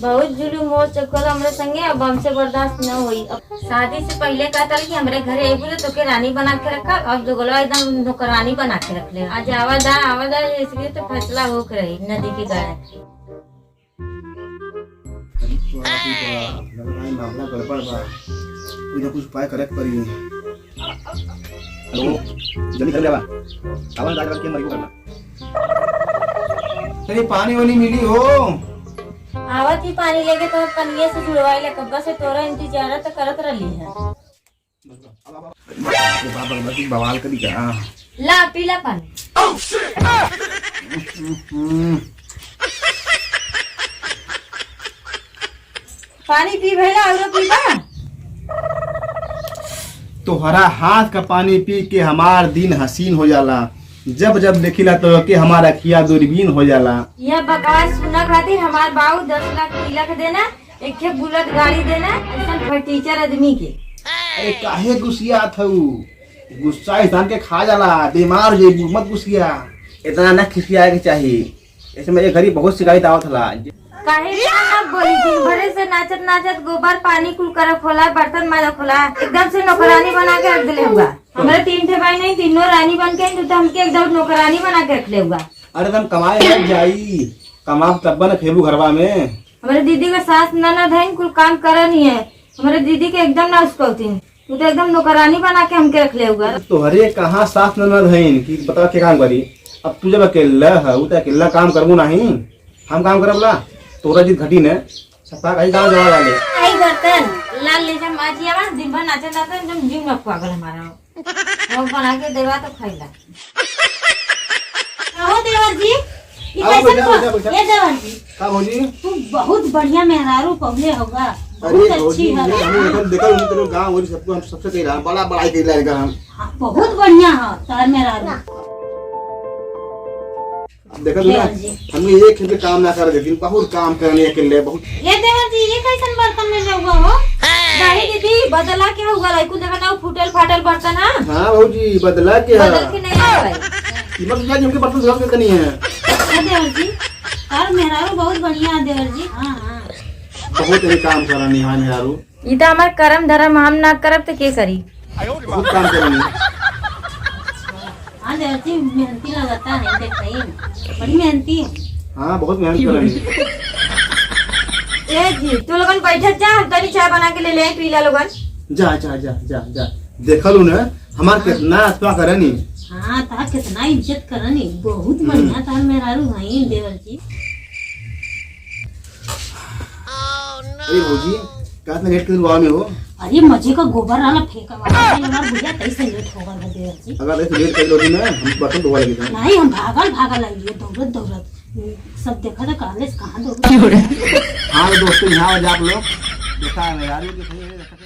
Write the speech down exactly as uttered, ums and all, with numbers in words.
बहुत जुलुम हो चुकल हमरे संगे, अब हमसे बर्दाश्त न होई। अब शादी से पहिले कहत रहल कि हमरे घरे अइबू तो तोके रानी बना के रखब, अब दोगलवा एकदम नौकरानी बना के रख ले। आज आवा दा, आवा दा, इसलिए तो फैसला होके रही नदी के गाय। अरे बाप रे बाप, लग रहा है मामला गड़बड़ बा। कुछ ना कुछ उपाय करे के पड़ी। हेलो, जल्दी घर में आवा। आवा ना, जाके मरी को करना। तनी पानी वानी मिली हो। आवत ही पानी लेके, तो पनिया से जुड़वाई ले, कब्बा से तोरा इंतजार तो करत रहली है। अरे बाप रे बाप, बवाल करी का? ला, पीला पानी। हम्म। पानी पी भैया, औरो पीबा? तोहरा हाथ का पानी पी के हमार दिन हसीन हो जाला। जब जब देखिला तो के हमार अखिया दूरबीन हो जाला। यह बकवास सुना खातिर हमार बाऊ दस लाख तिलक देना, एक ठे बुलेट गाड़ी देना, ऐसन फटीचर आदमी के। अरे काहे गुस्सियात हऊ? गुस्सा इंसान के खा जाला, बीमार हो जाई, मत गुस्सिया। इतना ना खिसियाए के चाही। ऐसे में एक घड़ी बहुत शिकायत आवत हला। काहे इतना ना बोली, दिन भरे से नाचत नाचत गोबर पानी कुल करत होला, बर्तन माजत होला, एकदम से नौकरानी बना के रख देले हुआ। हमरे तीन ठे भाई नहीं, तीनों रानी बन के, तू तो हमके एकदम नौकरानी बना के रख ले हुआ। अरे तुम कमाए मत जाई, कमाब तब न खेबू घरवा में। हमरे दीदी के सास ननद हईन, कुल काम करनी है। हमरे दीदी के एकदम ना उसकौतीन, तू तो एकदम नौकरानी बना के हमके रख ले हुआ। तोहरे कहाँ सास ननद हईन कि बता के काम करी? अब तू जब अकेला है, उ तो अकेला काम करबू नहीं, हम काम करब ला? तोरा जित घटी ने, सप्ताह कहीं गाँव जवा वाले। आई बर्तन लाल ले जा माजिया बा, दिन भर नाचे नाचे एकदम जीव में खुआ गल हमारा। लोग बना के देवा तो खैला। कहो देवर जी, ई आओ, कैसन बैठा, ब-, बैठा, बैठा। ए देवर जी, का भौजी? तू बहुत बढ़िया मेहरारू पवले होगा, अरे बहुत भौजी, अच्छी है। ये हम एकदम देखल हूँ, तेरे गाँव और सबको हम सबसे कह रहा, बड़ा बड़ाई कह रहा है हम। हाँ, बहुत बढ़िया है तार मेहरारू। अब देखा तू ना, देवर जी। हमने एक खेत काम ना कर देती, बहुत काम करने अकेले, बहुत। ये देवर जी, ये कैसन बर्तन में रहुआ हो? नहीं दीदी, बदला के हुआ लाई, कुल देखा ना, फूटल फाटल बर्तन है। हाँ भौजी, बदला के है। बदल के नहीं आया भाई। ये मत बुझा कि हमके बर्तन धोआ के नहीं है। हाँ देवर जी, और मेहरारू बहुत बढ़िया है देवर जी। हाँ, हाँ। बहुत ही काम करनी है मेहरारू। ई त हमार करम धरम, हम ना करब त के करी? बहुत काम करनी। हाँ देवर जी, मेहनती लगता है, देखा ही। बड़ी मेहनती है। हाँ, बहुत मेहनत करनी। ए जी, तू लोगन बैठत जा, हम तनी चाय बना के ले ले आई, पी ला लोगन। जा, जा, जा, जा, जा। देखलू न, हमार हाँ। कितना अथवा करनी। हाँ, तार कितना इज्जत करनी। बहुत हम्म। बढ़िया तार मेहरारू हईन देवर जी। अरे भौजी, का इतना लेट कर में हो? अरे मजे का गोबर रहला फेंका वाला, ये हमार भैया कैसे लेट हो गल है देवर जी। अगर ऐसे लेट कर लो ना, हम बर्तन धोवा लगे थे। नहीं, हम भागल भागल आइए, दौड़त दौड़त। सब देखा था, कॉलेज कहाँ दौड़त। हाँ, तो दोस्तों, यहाँ आ जाओ आप लोग। देखा है ना यार, ये देखो, ये देखो।